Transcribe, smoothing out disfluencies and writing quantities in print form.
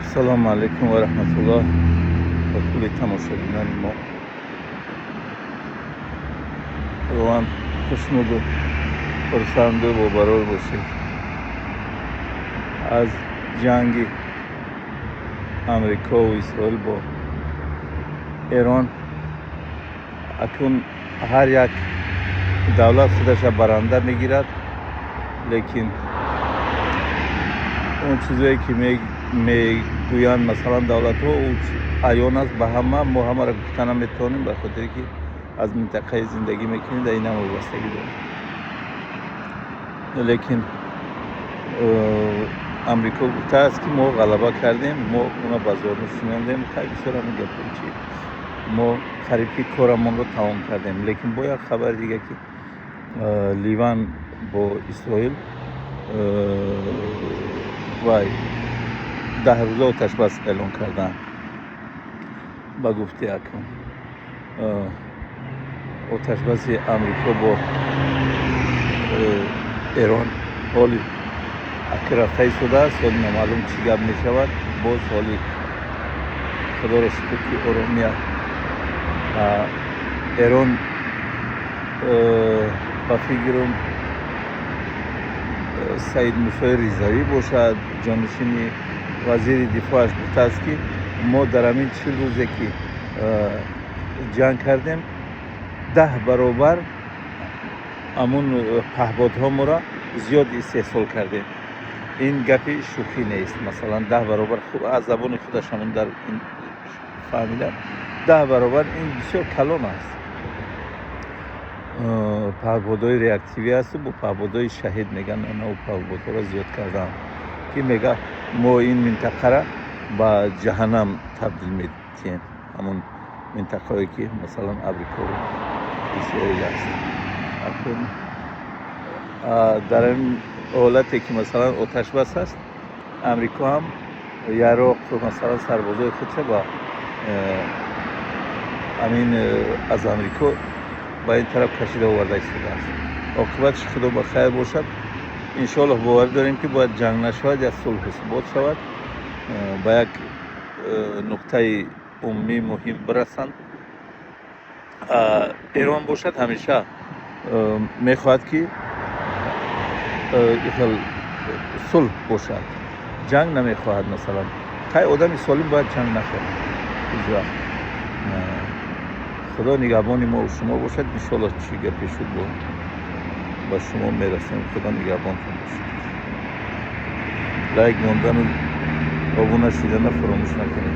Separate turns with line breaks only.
Ассалому алайкум ва раҳматуллоҳ ба кулли тамошобинони мо. Худованд хушнуду хурсанду бобарор бошед. Аз ҷанги Амрикову Исроил бо Эрон акнун ҳар як давлат худаша баранда мегирад, лекин он чизое, ки мегӯянд, масалан, давлатҳо, аён аст ба ҳама. Мо ҳамаро гуфта наметавонем, ба хотире ки аз минтақаи зиндагӣ мекунем, дар инам вобастагӣ дорем. Лекин Амрико гуфтааст, ки мо ғалаба кардем, мо уна ба зону шинондем. Хай, бисёр ҳамин гапҳо чи, мо қариб ки корамонро тамом кардем. Лекин бо як хабари дига, ки Ливан бо Исроил вай 10 рӯза оташбас эълон карданд. Ба гуфти акун оташбаси Амрико бо Эрон ҳоли аки рафта истодааст. Ҳоли номаълум чӣ гап мешавад. Боз ҳоли, худоро шукр, ки оромия. Эрон, ба фикрам, Саид Мусои Ризавӣ бошад, ҷонишини вазири дифоаш, гуфтааст, ки мо дар ҳамин 40 рӯзе, ки ҷанг кардем, 10 баробар ҳамун паҳбодҳоморо зиёд истеҳсол кардем. Ин гапи шӯхӣ нест. Масалан, 10 баробар, аз забони худаш ҳамун дар фаҳмидам, 10 баробар ин бисёр калон аст. Паҳбодҳои реактивӣ асту бо паҳбодҳои Шаҳид меган, онҳо паҳбодҳоро зиёд карданд, ки мега, мо ин минтақара ба ҷаҳаннам табдил медиҳем, ҳамун минтақаое, ки масалан Амрикову Исроил аст. Акун дар ин ҳолате, ки масалан оташбас аст, Амрико ҳам яроқ, масалан, сарбозои худша ба ҳамин аз Амрико ба ин тараф кашида оварда истодааст. Оқибатш худо ба хайр бошад. Иншоаллоҳ, боварӣ дорем, ки бояд ҷанг нашавад, як сулҳу субот шавад, ба як нуқтаи умумии муҳим бирасанд. Эрон бошад, ҳамеша мехоҳад, ки хел сулҳ бошад, ҷанг намехоҳад. Масалан, хай, одами солим бояд ҷанг нахоҳад ҳеҷ вақт. Худо нигаҳбони мо шумо бошад. Иншоаллоҳ, чӣ гапе шуд, бо ба шумо мерасонем. Худо нигаҳбонтон бошад. Лайк мондану обуна шидана фаромӯш накунед.